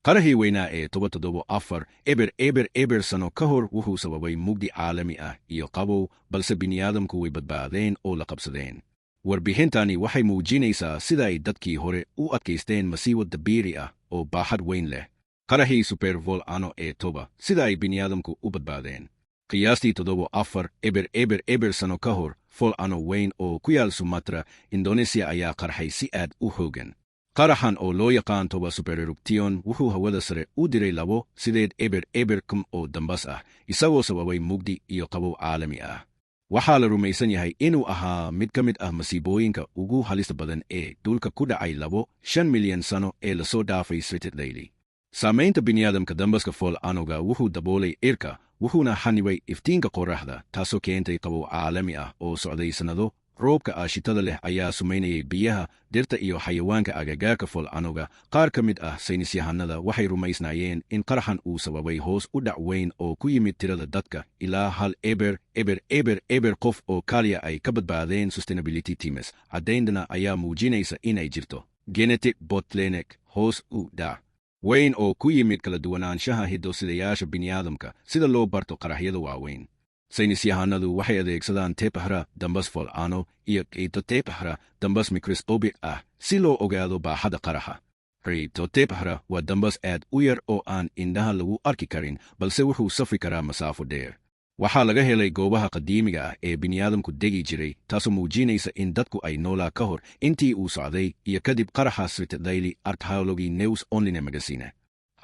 Qaraxii weynaa ee Toba 7400 sano ka hor wuxuu sababay mugdi caalami ah iyo qabow, balse bini'aadamku way badbaadeen oo la qabsadeen. Warbixintani waxay muujinaysaa sida ay dadkii hore u adkaysteen masiibo dabiici ah oo baaxad weyn leh. Qaraxii supervolcano ee Toba, sida ay bini'aadamku u badbaadeen. Qiyaastii 7400 sano ka hor, volcano weyn oo ku yaal Sumatra, Indonesia ayaa qarxay si aad u xoogan. Qaraxan oo loo yaqaan Toba supereruption wuxuu hawada sare u diray 2800 km oo dambas ah, isagoo sababay mugdi iyo qabow caalami ah. Waxaa la rumaysan yahay inuu ahaa mid ka mid ah masiibooyinka ugu halista badan ee dhulka ku dhacay 2.5 milyan sano ee lasoo dhaafay. SciTechDaily. Saamaynta bini'aadamka. Dambaska volcanoga wuxuu daboolay cirka, wuxuuna xanibay iftiinka qorraxda, taasoo keentay qabow caalami ah oo socday sannado. Roobka aashitada leh ayaa sumaynayay biyaha, dhirta iyo xayawaanka agagaarka volcanoga. Qaar ka mid ah saynisyahanada waxay rumaysnaayeen in qaraxan uu sababay hoos u dhac weyn oo ku yimid tirada dadka, ilaa 1.0000 qof oo kaliya ay ka badbaadeen. Sustainability Times. Caddayndana ayaa muujinaysa inay jirto genetic bottleneck, hoos u dhac weyn oo ku yimid kala duwanaanshaha hiddo-sidayaasha bini'aadamka. Sida loo barto qaraxyada waaweyn. Saynisyahanadu waxay adeegsadaan tephra, dambas volcano, iyo cryptotephra, dambas microscopic ah, si loo ogaado baaxadda qaraxa. Cryptotephra waa dambas aad u yar oo aan indhaha lagu arki karin, balse wuxuu safri karaa masaafo dheer. Waxaa laga helay goobaha qadiimiga ah ee bini'aadamku degi jiray, taasoo muujinaysa in dadku ay noolaa ka hor intii uu socday iyo kadib qaraxa. SciTechDaily Archaeology News Online Magazine.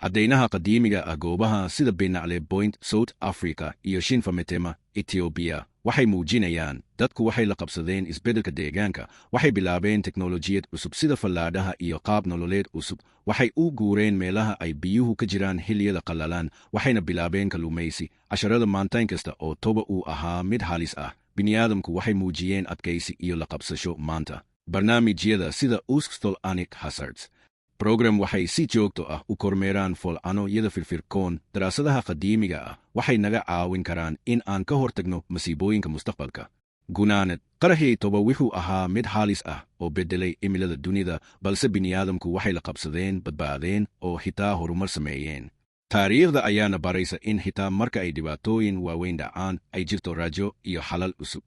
Caddaynaha qadiimiga ah. Goobaha sida Pinnacle Point, South Africa, iyo Shinfa Metema, Ethiopia, waxay muujinayaan dadku waxay la qabsadeen isbeddelka deegaanka. Waxay bilaabeen teknolojiyad cusub sida fallaadhaha iyo qaab nololeed cusub. Waxay u guureen meelaha ay biyuhu ka jiraan xilliyada qallalan, waxayna bilaabeen kalluumaysi. Casharada maantayn kasta oo Toba uu ahaa mid halis ah, bini'aadamku waxay muujiyeen adkaysi iyo la qabsasho. Maanta, barnaamijyada sida USGS Volcanic Hazards Program waxay si joogto ah u kormeeraan volcano-yada firfircoon. Daraasadaha qadiimiga ah waxay naga caawin karaan in aan ka hortagno masiibooyinka mustaqbalka. Gunaanad. Qaraxii Toba wuxuu ahaa mid halis ah oo beddelay cimilada dunida, balse bini'aadamku waxay la qabsadeen, badbaadeen oo xitaa horumar sameeyeen. Taariikhda ayaana baraysa in xitaa marka ay dhibaatooyin waaweyn dhacaan, ay jirto rajo iyo xalal cusub.